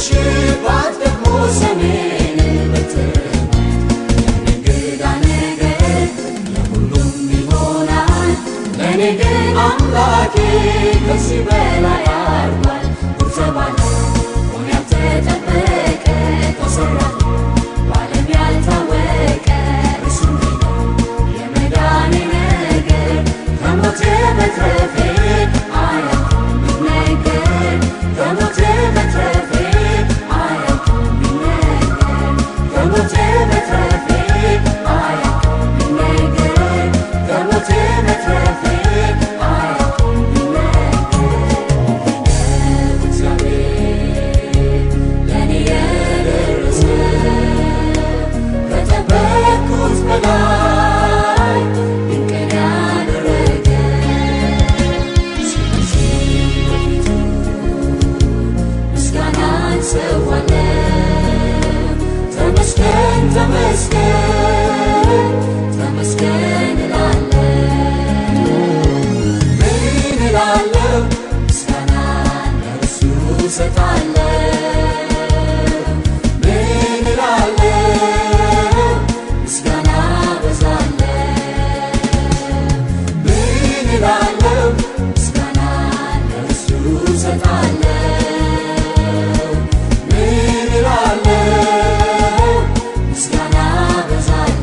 የሸሽባት ደግሞ ሰሜን በትምህርት እንግዳ ነገር ለሁሉም ይሆናል ለኔ ግን አምላኬ ከዚህ በላይ አርጓል ተባለ ሆነ ያልተጠበቀ ተሰራ በዓለም ያልታወቀ እርሱ ነው የመዳኔ ነገር ከሞቴ መትረፌ አያልቅም ቢነገር ከሞቴ መትረፌ አያልቅም ቢነገር ከሞቴ መትረፌ አያልቅም ቢነገር ከሞቴ መትረፌ አያልቅም ቢነገር እግዚአብሔር ለኔ የደረሰ ከጠበቅኩት በላይ ድንቅን ያደረገ ስለዚህ በፊቱ ምስጋናን ሰዋለሁ ተመስገን ተመስገን ተመስገን እላለሁ ምን እላለሁ ምስጋናን ለእርሱ እሰጣለሁ ምን እላለሁ ምስጋና አበዛለሁ ምን እላለሁ ምስጋናን ለእርሱ እሰጣለሁ ምን እላለሁ ምስጋና አበዛለሁ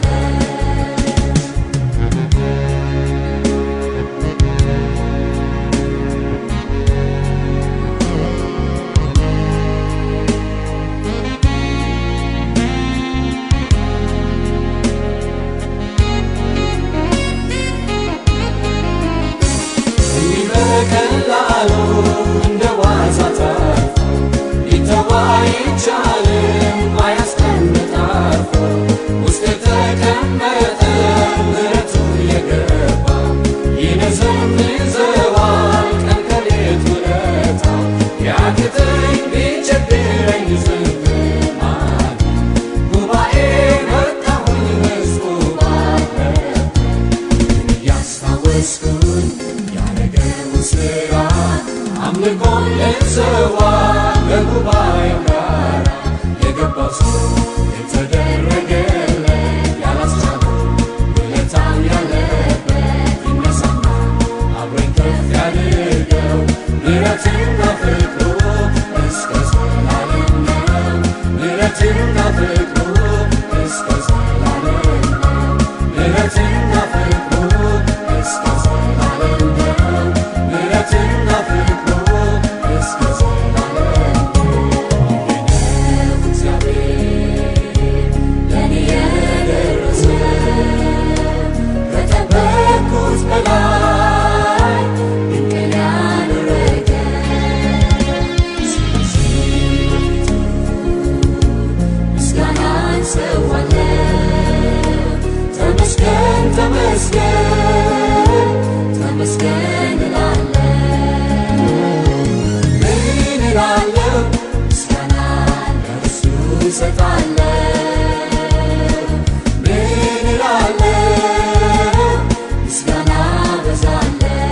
እንዲህ በቀላሉ እንደ ዋዛ ታልፎ ሊተው አይቻልም አያስቀምጥ አርፎ ውስጥ የተቀመጠ ምሕረቱ የገባ ይነዘንዘዋል ቀን ከሌት ውለታው ቢያቅተኝ ቢቸግረኝ ዝም ማለት ጉባኤ መጣሁኝ ሕዝቡ ባለበት እያስታወስኩኝ ያደረገውን ሥራ አምልኮን ልሰዋ ከጉባኤው ጋር የገባው ሰው የተደረገለት ያላስቻለው ውለታው ያለበት ይነሳና አብሮኝ ከፍ ያድርገው ምሕረትና ፍቅሩ እስከ ዘላለም ነው ምሕረትና ፍቅሩ እስከ ዘላለም ነው ምሕረትና ፍቅሩ እስከ ዘላለም ነው ምሕረትና ፍቅሩ እስከ ዘላለም ነው ይህ ነው እግዚአብሔር ለኔ የደረሰ ከጠበቅኩት በላይ ድንቅን ያደረገ ስለዚህ በፊቱ ምስጋናን ሰዋለሁ ተመስገን ተመስገን ተመስገን እላለሁ ምን እላለሁ ምስጋናን ለእርሱ እሰጣለሁ ምን እላለሁ ምስጋና አበዛለሁ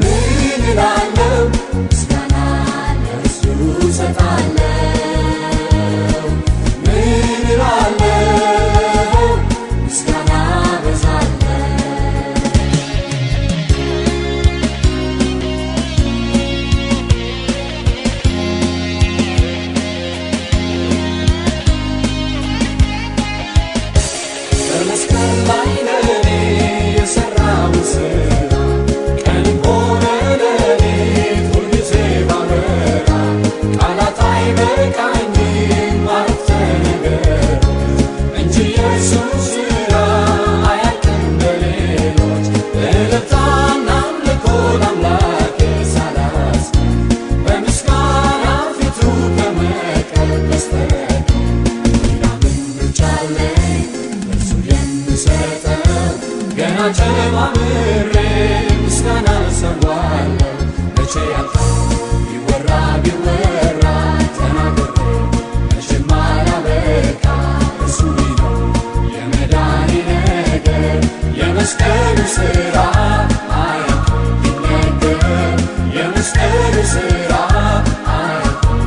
ምን እላለሁ ምስጋናን ለእርሱ እሰጣለሁ ምን እላለሁ ምስጋና አበዛለሁ በመስቀል ላይ ለኔ የሠራውን ሥራ ቀንም ሆነ ሌሊት ሁልጊዜ ባበራ ቃላት አይበቃኝም አረፍተ ነገር እንጂ የእርሱ ሥራ አያልቅም በሌሎች እልልታና አምልኮ ለአምላኬ ሳላስቀር በምስጋና ፊቱ ከመቅረብ በስተቀር ሌላ ምን ምርጫ አለኝ ለእርሱ የምሰጠው ገና ጨማምሬ ምስጋና እሰዋለሁ መቼ ያልቃል ቢወራ ቢወራ ተናግሬ መቼም አላበቃ እርሱ ነው የመዳኔ ነገር የመስቀሉ ሥራ አያልቅም ቢነገር የመስቀሉ ሥራ አያልቅም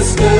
ተመስገን።